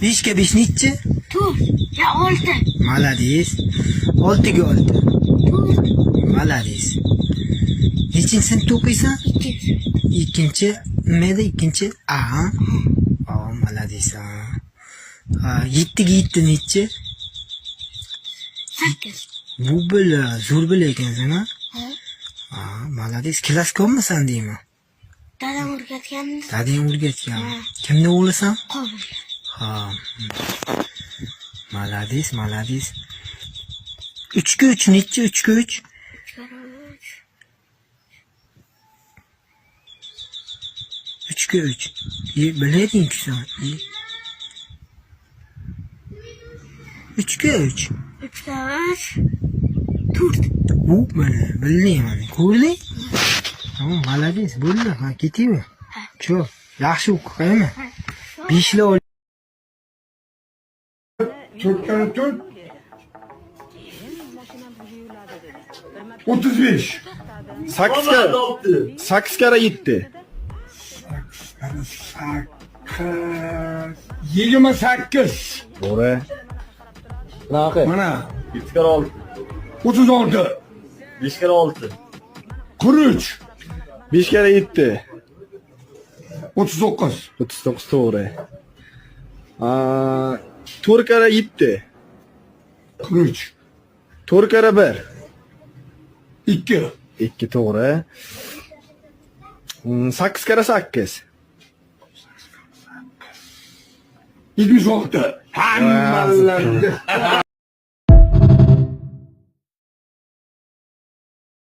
5 ga 5 nechi? 4. Ya 6. Молодец. 6 ga 6. 4. Молодец. Nechinchi sinfda o'qiysan? 2. Ikkinchi nima edi? Ikkinchi A. Ha? O, молодец. Ha. Ha, 7 ga 7 nechi? 8. Bu bila, zo'r bila ekansan, ha? Ha? Ha, молодец. Klass ko'rmisan deyman. Dadam o'rgatgan. Dadang o'rgatgan. Ha. Kimni o'g'lisan? Qobil. Ha. Молодец, молодец. 3 ga 3 nechi? 3 ga 3? 3. 3 ga 3. Bilading sen. 3 ga 3. 3 ga 3. 4. Bu mana bilding mana. Ko'rding? Tamam, молодец, bo'ldi. Ha, ketaymi? Ha. Shu, yaxshi o'qiymi? Ha. 5 ol. 4 kere 4 35. 8 karra 8 karra 7. 8 28. To'g'ri. Bunaqa. Mana 7 karra 6. 36. 5 karra 6. 43. 5 karra 7. 39. 39 to'g'ri. 4 karra 7. 43. 4 karra 1. 2. 2 to'g'ri. 8 karra 8. 76. Hammalarga.